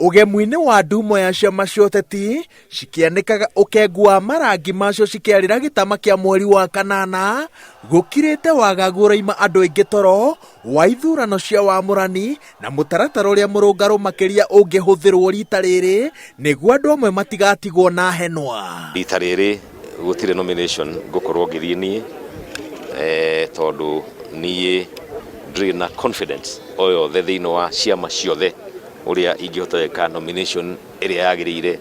Ũgemu-inĩ wa ndumo ya ciama cia ũteti cikĩanĩkaga ũkengu wa marangi macio cikĩarĩra gĩtama kĩa mweri wa kanana gũkirĩte wagagu ũraima andũ aingĩ toro wa ithurano cia wamũrani na mũtaratara ũrĩa mũrũngarũ makĩria ũngĩhũthĩrwo rita rĩrĩ nĩguo andũ amwe matigatigwo na henwa. Rita rĩrĩ gũtirĩ nomination ngũkorwo ngĩthiĩ niĩ tondũ niĩ ndirĩ na confidence o yothe thĩinĩ wa ciama ciothe ũrĩa ingĩhota gwĩka nomination ĩrĩa yagĩrĩire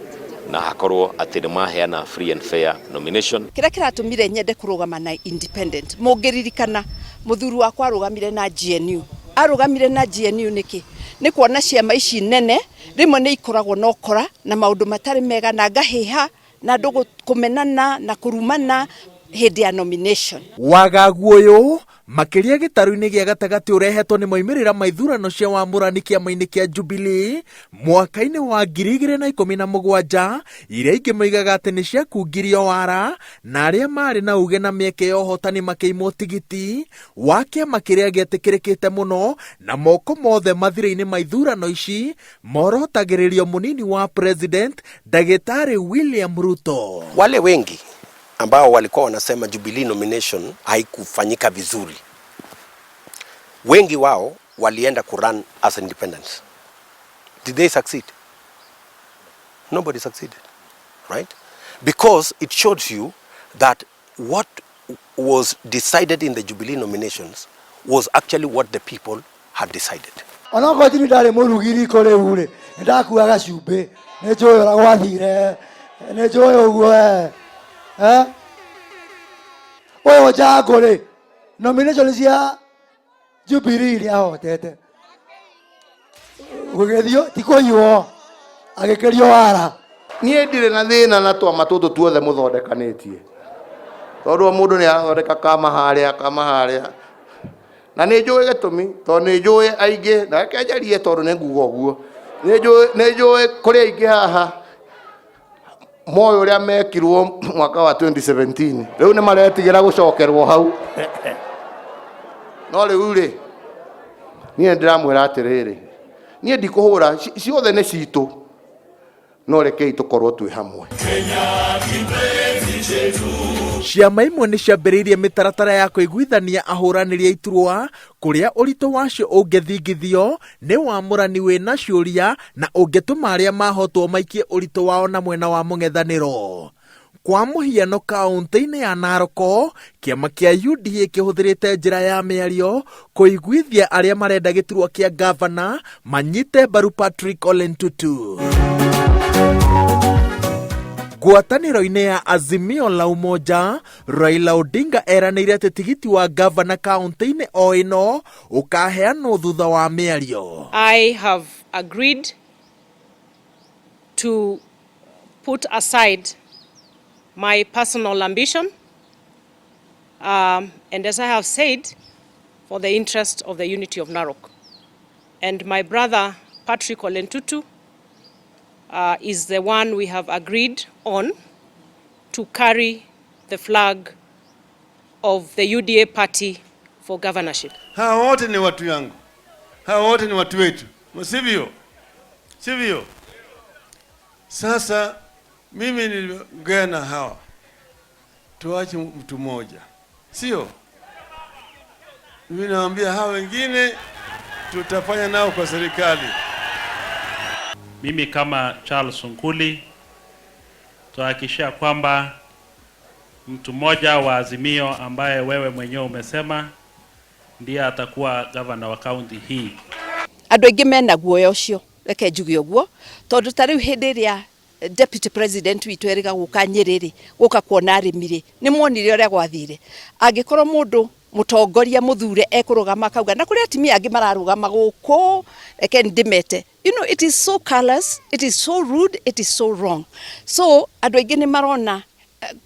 na hakorwo atĩ nĩ maheana free and fair nomination. Kĩrĩa kĩratũmire nyende kũrũgama na independent, mũngĩririkana mũthuri wakwa arũgamire na GNU. Arũgamire na GNU nĩkĩ? Nĩ kuona ciama ici nene rĩmwe nĩ ikoragwo na ũkora na maũndũ matarĩ mega na ngahĩha na andũ kũmenana na kũrumana hĩndĩ ya nomination. Wagagu ũyũ makĩria gĩtarũ-inĩ gĩa gatagatĩ ũrehetwo nĩ moimĩrĩra ma ithurano cia wamũrani kĩama-inĩ kĩa Jubilee mwaka-inĩ wa 2017 iria ingĩ moigaga atĩ nĩ ciakungirio wara na arĩa marĩ na uge na mĩeke ya ũhotani makĩimwo tigiti wa kĩama kĩrĩa gĩetĩkĩrĩkĩte mũno na moko mothe mathira-inĩ ma ithurano ici morotagĩrĩrio mũnini wa president Ndagĩtarĩ William Ruto. Wale wengi ambao walikuwa wanasema Jubilee nomination haikufanyika vizuri, wengi wao walienda kurun as independents. Did they succeed? Nobody succeeded, right? Because it shows you that what was decided in the Jubilee nominations was actually what the people had decided. Onokorwo tini ndarĩ mũrugi riko rĩu rĩ, nĩndakuaga cumbĩ, nĩnjũĩ ũrĩa gwathire, nĩnjũĩ ũguo eh. Eh? Ũyũ Njangũ rĩ, nomination cia Jubilee nĩahotete. Gũgĩthiĩ ti kũiywo, agĩkĩrio wara. Niĩ ndirĩ na thĩna na twama tũtũ tuothe mũthondekanĩtie, tondũ o mũndũ nĩ arathondeka kama harĩa kama harĩa, na nĩ njũĩ gĩtũmi, tondũ nĩ njũĩ aingĩ, na reke njarie tondũ nĩ nguga ũguo, nĩ njũĩ kũrĩ aingĩ haha moĩ ũrĩa mekirwo mwaka wa 2017, rĩu nĩ maretigĩra gũcokerwo hau. No rĩu rĩ, niĩ ndĩramwĩra atĩrĩrĩ, niĩ ndikũhũra, ciothe nĩ citũ, no rekei tũkorwo twĩ hamwe. Ciama imwe nĩ ciambĩrĩirie mĩtaratara ya kũiguithania ahũranĩri a iturwa kũrĩa ũritũ wacio ũngĩthingithio nĩ wamũrani wĩna ciũria na ũngĩtũma arĩa mahotwo maikie ũritũ wao na mwena wa mũng'ethanĩro. Kwa mũhiano kaũntĩ-inĩ ya Narok, kĩama kĩa UDA kĩhũthĩrĩte njĩra ya mĩario kũiguithia arĩa marenda gĩturwa kĩa gavana manyite mbaru Patrick Ole Ntutu. Ngwatanĩro-inĩ ya Azimio la Umoja, Raila Odinga eranĩire atĩ tigiti wa gavana kaũntĩ-inĩ o ĩno ũkaheanwo thutha wa mĩario. I have agreed to put aside my personal ambition, and as I have said, for the interest of the unity of Narok. And my brother Patrick Ole Ntutu is the one we have agreed on to carry the flag of the UDA party for governorship. Hawa wote ni watu yangu, hawa wote ni watu wetu, sivyo? Sivyo? Sasa mimi niliongea na hawa, tuache mtu mmoja, sio? Mimi naambia hawa wengine tutafanya nao kwa serikali. Mimi kama Charles Sunkuli tuhakikishia kwamba mtu mmoja wa Azimio ambaye wewe mwenyewe umesema ndiye atakuwa gavana wa kaunti hii. Andũ aingĩ mena guoya ũcio, reke njuge ũguo, tondũ ta rĩu hĩndĩ ĩrĩa deputy president witũ erĩga gũka Nyĩrĩ rĩ, gũka kuona arĩmi rĩ, nĩ muonire ũrĩa gwathire. Angĩkorwo mũndũ mũtongoria mũthure ekũrũgama akauga, na kũrĩ atumia angĩ mararũgama gũkũ, reke ndĩmete. It is so callous, it is so rude, it is so wrong. So, andũ aingĩ nĩ marona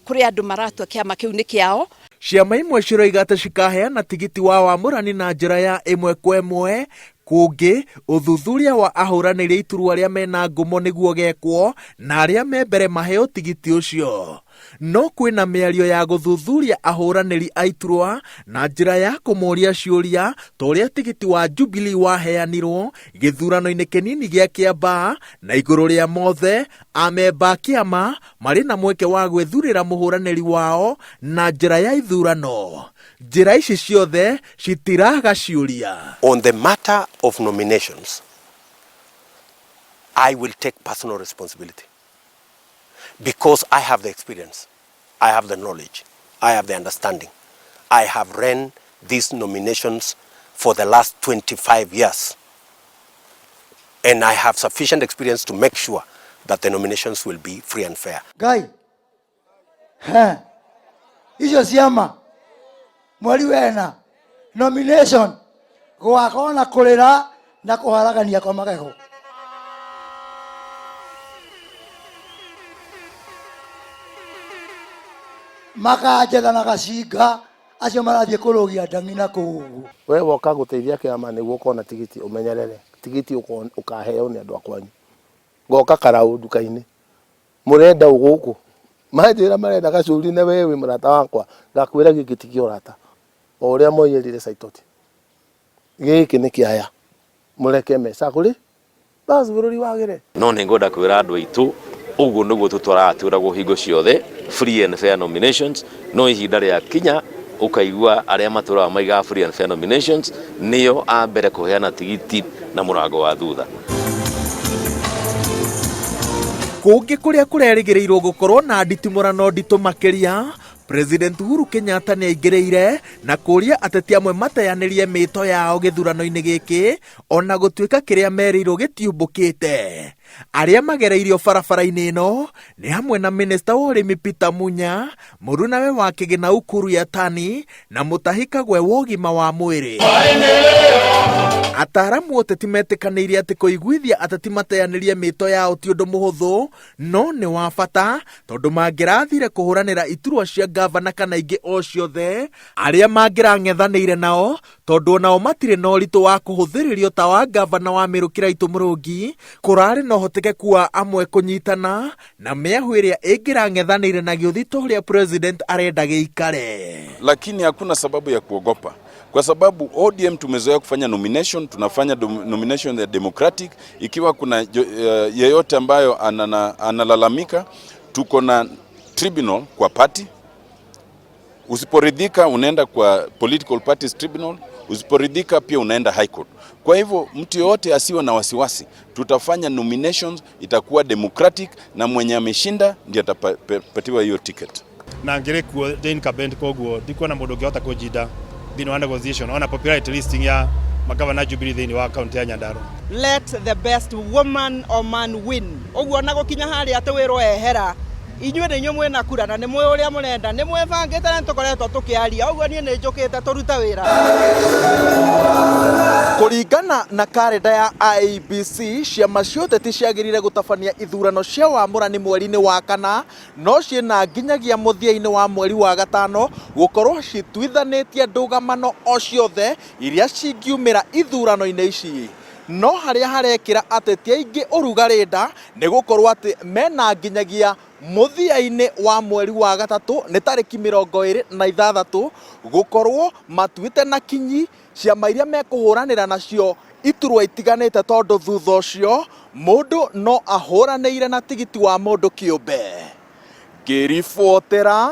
kũrĩ andũ maratua kĩama kĩu nĩ kĩao. Ciama imwe ciroiga atĩ cikaheana tigiti wa wamũrani na njĩra ya ĩmwe kwa ĩmwe. Kũngĩ, ũthuthuria wa ahũranĩri a iturwa arĩa mena ngumo nĩguo ũgekwo na arĩa me mbere maheo tigiti ũcio. No kwĩna mĩario ya gũthuthuria ahũranĩri a iturwa na njĩra ya kũmoria ciũria ta ũrĩa tigiti wa Jubilee waheanirwo gĩthurano-inĩ kĩnini gĩa Kĩambaa na igũrũ rĩa mothe amemba a kĩama marĩ na mweke wa gwĩthurĩra mũhũranĩri wao na njĩra ya ithurano. Njĩra ici ciothe citiraga ciũria. On the matter of nominations, I will take personal responsibility because I have the experience, I have the knowledge, I have the understanding. I have ran these nominations for the last 25 years and I have sufficient experience to make sure that the nominations will be free and fair. Ngai he icio ciama mweri wena nomination gwakorwo na kũrĩra na kũharagania kwa magego. Makanjetha na gacinga acio marathiĩ kũrũgia ndang'i na kũu ũguo. We woka gũteithia kĩama nĩguo ũkona tigiti ũmenyerere tigiti ũkaheo nĩ andũ a kwanyu. Ngoka karaũ nduka-inĩ mũrenda ũ gũkũ manjĩra marenda gacuri na we wĩ mũrata wakwa ngakwĩra gĩkĩ ti kĩa ũrata o ũrĩa Moi erire Saitoti gĩkĩ nĩ kĩa aya mũreke mecagũrĩ bas bũrũri wagĩre. No nĩ ngwenda kwĩra andũ aitũ ũguo nĩguo tũtwaraga twĩragwo hingo ciothe free and fair nominations, no ihinda rĩa kinya ũkaigua arĩa matũraga maigaga free and fair nominations nĩo a mbere kũheana tigiti na mũrango wa thutha. Kũngĩ kũrĩa kũrerĩgĩrĩirwo gũkorwo na nditimũrano nditũ makĩria, President Uhuru Kenyatta nĩ aingĩrĩire na kũria ateti amwe mateanĩrie mĩĩto yao gĩthurano-inĩ gĩkĩ ona gũtuĩka kĩrĩa merĩirwo gĩtiumbũkĩte. Arĩa magereirio barabara-inĩ ĩno nĩ hamwe na Minista wa ũrĩmi Peter Munya, mũrunawe wa Kĩgĩna Ukur Yatani na Mutahi Kagwe wa ũgima wa mwĩrĩ. Ataaramu ũteti metĩkanĩirie atĩ kũiguithia ateti mateanĩrie mĩĩto yao ti ũndũ mũhũthũ, no nĩ wa bata tondũ mangĩrathire kũhũranĩra iturwa cia ngavana kana ingĩ o ciothe arĩa mangĩrang'ethanĩire nao tondũ onao matirĩ na ũritũ wa kũhũthĩrĩrio ta wa ngavana wa Meru Kiraitu Mũrũngi, kũrarĩ na ũhotekeku wa amwe kũnyitana na mĩahũ ĩrĩa ĩngĩrang'ethanĩire na gĩũthi ta ũrĩa president arenda gĩikare. Lakini hakuna sababu ya kuogopa kwa sababu ODM tumezoea kufanya nomination, tunafanya nomination ya democratic. Ikiwa kuna yeyote ambayo analalamika, tuko na tribunal kwa party. Usiporidhika unaenda kwa political parties tribunal, usiporidhika pia unaenda high court. Kwa hivyo mtu yoyote asiwe na wasiwasi, tutafanya nominations, itakuwa democratic na mwenye ameshinda ndiye atapatiwa hiyo ticket. Na ngĩrĩ kuo ndĩ incumbent, koguo ndikuona mũndũ ũngĩhota kũnjinda thĩinĩ wa negotiation ona popularity listing ya magavana Jubilee thĩinĩ wa kaunti ya Nyandarua. Let the best woman or man win. Ũguo na gũkinya harĩa atĩ wĩrwo ehera, inyuĩ nĩ inyuĩ mwĩna kura na nĩ mwĩ ũrĩa mũrenda, nĩ mwĩbangĩte na nĩ tũkoretwo tũkĩaria, ũguo niĩ nĩ njũkĩte tũrute wĩra. Kũringana na karenda ya IEBC, ciama cia ũteti ciagĩrĩire gũtabania ithurano cia wamũrani mweri-inĩ wa kana, no ciĩna nginyagia mũthia-inĩ wa mweri wa gatano gũkorwo cituithanĩtie ndũgamano o ciothe iria cingiumĩra ithurano-inĩ ici. No harĩa harekĩra ateti aingĩ ũrugarĩ nda nĩ gũkorwo atĩ mena nginyagia mũthia-inĩ wa mweri wa gatatũ nĩ tarĩki mĩrongo ĩrĩ na ithathatũ gũkorwo matuĩte na kinyi ciama iria mekũhũranĩra nacio iturwa itiganĩte tondũ thutha ũcio mũndũ no ahũranĩire na tigiti wa mũndũ kĩũmbe. Ngĩribotera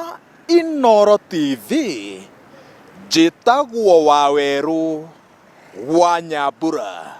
Inooro TV, njĩtagwo Wawerũ wa Nyambura.